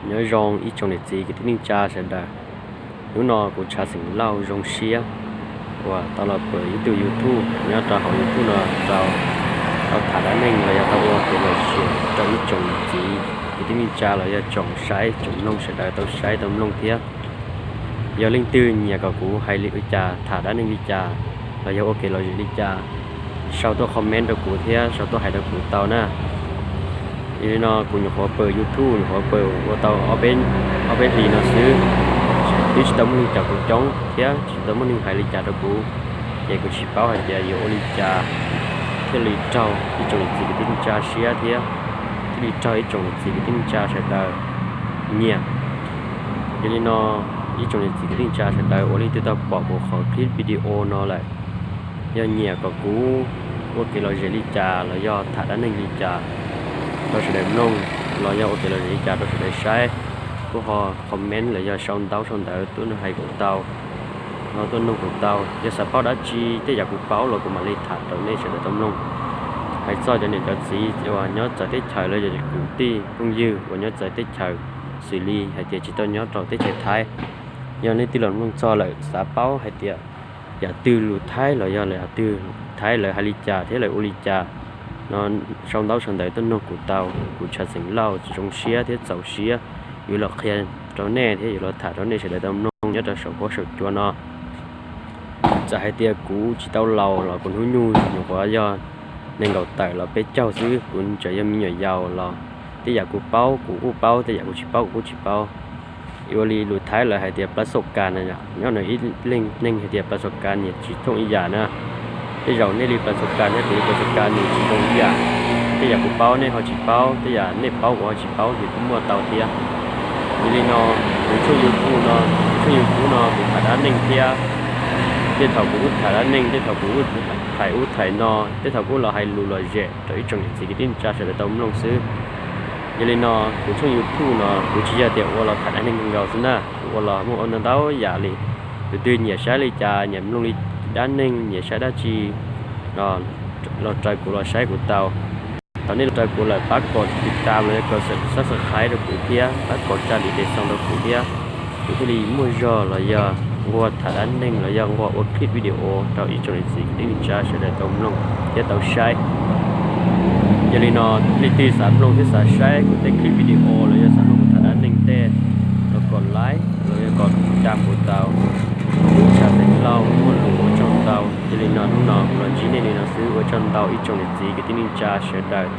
Nyob zoo ib tsoom niam txiv kwv tij neej tsa sawv daws. Hnub no kuv Tshav Xeem Lauj zoo siab uas tau los pom ib tug YouTube nyob rau hauv YouTube no rau, tau tham dab neeg los yog tau ua kev lom zem rau ib tsoom niam txiv kwv tij neej tsa los yog tsoom saib tsoom mloog sawv daws tau saib tau mloog thiab. Yog leej twg nyiam kom kuv hais li cas, tham dab neeg li cas los yog ua kev lom zem li cas, sau tuaj comment rau kuv thiab sau tuaj hais rau kuv tau na. Yog li no kuv nyuam qhuav pab YouTube, nyuam qhuav pab ua tau ob peb hlis no xwb, twb tsis tau muaj neeg caum kuv coob thiab tsis tau muaj neeg hais li cas rau kuv, ces kuv tsis paub hais tias yuav ua li cas thiaj li raug ib tsoom niam txiv kwv tij neej tsa siab thiab thiaj li raug ib tsoom niam txiv kwv tij neej tsa sawv daws nyiam. Yog li no ib tsoom niam txiv kwv tij neej tsa sawv daws uas leej twg tau pom kuv qhov clip video no lawm, yog nyiam kom kuv ua kev lom zem li cas los yog tham dab neeg li cas rau sawv daws mloog, los yog ua kev lom zem li cas rau sawv daws saib, kuj ho comment los yog sau ntaub sau ntawv tuaj hais kuv tau, no tuaj noog kuv tau. Yog xav paub dab tsi tej yam kuv paub los kuv mam li tham rau nej sawv daws tau mloog. Hais txog cov niam cov txiv uas nyob txawv teb chaws los yog kwv tij phooj ywg uas nyob txawv teb chaws xws li hais tias tsis tau nyob rau teb chaws Thaib, yog leej twg los mloog txog lawm xav paub hais tias yam twg lus Thaib los yog yam twg Thaib lawv hais li cas thiab lawv ua li cas, no sau ntaub sau ntawv tuaj noog kuv tau. Kuv Tshav Xeem Lauj zoo siab thiab txaus siab yuav los qhia rau nej thiab yuav los tham rau nej sawv daws tau mloog nyob rau saum huab saum cua no. Txawm hais tias kuv tsis tau laus los kuv hnub nyoog nyuam qhuav yog nees nkaum tawm los peb caug xwb, kuv tseem yog me nyuam yaus los tej yam kuv paub kuv kuj paub, tej yam kuv tsis paub kuv kuj tsis paub. Ua li lus Thaib lawv hais tias plab xauj kas na, nyob nws ib leeg neeg hais tias plab xauj kas nws tsis thooj ib yam na. Tej zaum nej li plab xauj kas thiab kuv li plab xauj kas nws tsis thooj ib yam. Tej yam kuv paub nej ho tsis paub, tej yam nej paub kuv ho tsis paub nws kuj muaj tau thiab. Yog li no, kuv tshooj YouTube no, kuv tshooj YouTube no kuv tham dab neeg thiab. Tej thaum kuv kuj tham dab neeg, tej thaum kuv kuj tham ub tham no, tej thaum kuj los hais lus lom zem rau ib tsoom niam txiv kwv tij neej tsa sawv daws tau mloog xwb. Yog li no kuv tshooj YouTube no kuv tsis yog tias ua los tham dab neeg nkaus xwb na, kuv ua los muaj ua ntau ntau yam li. Tus twg nyiam saib li cas, nyiam mloog li dab neeg, nyiam saib dab tsi, los raws kuv los saib kuv tau. Thaum nej los raws kuv lawm pab kom tiv tam los yog kom subscribe rau kuv thiab pab kom tsa li tes xoo rau kuv thiab, kuv thiaj li muaj zog los yog nqua tham dab neeg los yog nqua ua clip video rau ib tsoom niam txiv kwv tij neej tsa sawv daws tau mloog thiab tau saib. Yog li no leej twg xav mloog thiab xav saib kuv tej clip video los yog xav mloog kuv tham dab neeg tej, los kom like los yog kom tiv tam kuv tau. Kuv Tshav Xeem Lauj muaj lus ua tsaug ntau. Yog li no hnub no kuv los ntsib nej li no xwb, ua tsaug ntau ib tsoom niam txiv kwv tij neej tsa sawv daws.